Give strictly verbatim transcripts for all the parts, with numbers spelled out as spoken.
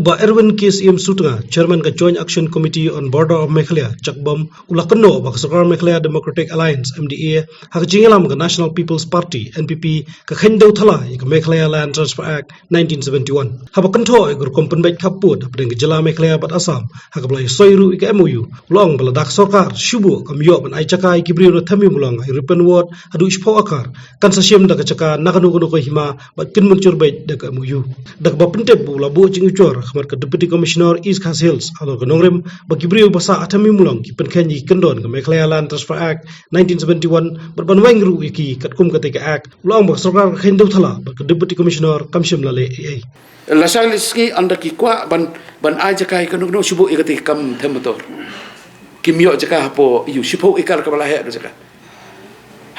Bah Erwin K Syiemsutnga, Chairman ka Joint Action Committee on Border of Meghalaya, Jakbam, u la kynnoh ba ka Sorkar Meghalaya Democratic Alliance, M D A, ha ka jingïalam ka National People's Party, N P P, ka kheiñ dew thala ïa ka Meghalaya Land Transfer Act nineteen seventy-one. Haba kynthoh ïa ka rukom pynbeit khappud hapdeng ka jylla Meghalaya bad Assam ha kaba la ïasoi ruh ïa ka M O U, u la ong ba lada ka sorkar shu buh kam ïoh ban ai jaka ïa ki briew na Themmyimulong ha European Ward haduh shiphew akar, kan sa shim da ka jaka na kano kano ka hima bad kin mynjur beit da ka M O U. Da kaba pyntip ba u la buh jingujor ha khmat ka Deputy Commissioner East Khasi Hills halor ka nongrim ba ki briew ba sah ha Themmyimulong ki pynkheiñ ïa ki kyndon ka Meghalaya Land Transfer Act nineteen seventy-one bad ban weng ruh ïa ki katkum katei ka Act, u la ong ba ka sorkar ka kheiñ dew thala bad ka Deputy Commissioner kam shym la leh ei ei. Lashai lashisngi ynda ki kwah ban, ban ai jaka ïa kano kano shu buh ïa katei ka kam them motor. Kim ïoh jaka hapoh ïa u shiphew akar kaba la heh ka jaka.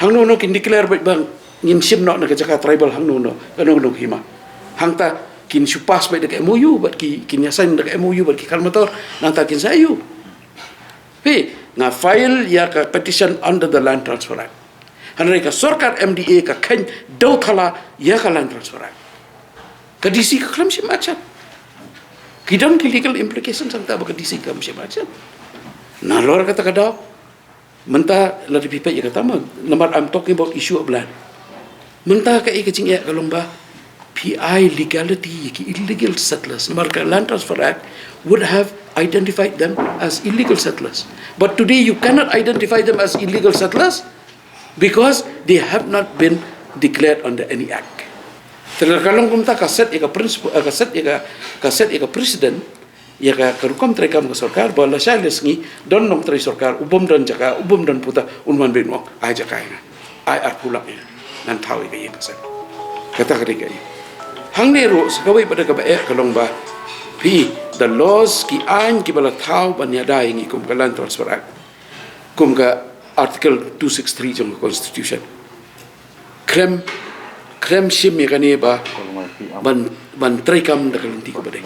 Hangno no kin declare beit ba ngin shim noh na ka jaka tribal hangno no, kano kano ka hima. Hangta kin shu pass beit da ka M O U bad ki, kin ïa sign da ka M O U bad ki kam motor, nangta kin sa ïa u. Phi, nga file ïa ka petition under the Land Transfer Act. Hynrei ka sorkar M D A ka kheiñ dew thala ïa ka Land Transfer Act. Ka D C ka khlem shim action. Ki don ki legal implications hangta ba ka D C kam shim action. Nalor kata ka daw, mynta lada phi peit ïa kata ma, namar I'm talking about issue of land. Mynta kaei ka jingeh ka long ba phi ai legality ïa ki illegal settlers. Namar ka Land Transfer Act would have identified them as illegal settlers. But today you cannot identify them as illegal settlers because they have not been declared under any act. Te lada ka long kumta ka set ïa ka principle, eh, ka set ïa ka, ka set ïa ka precedent, ïa ka, ka rukom treikam ka sorkar, ba lashai lashisngi don nongtrei sorkar u bym don jaka, u bym don puta, un wan beit un ong ai jaka ïa nga, ai arphew lak ïa nga, ngan thaw ïa ka ïing ka sem. Kata ka dei kaei. Hangne ruh sa kawei pat de kaba eh ka long ba phi, the laws, ki aiñ kiba la thaw ban ïada ïa ngi kum ka Land Transfer Act, kum ka Article two six three jong ka Constitution, khlem, khlem shim ïa kane ba ban, ban treikam da ka lynti kaba dei.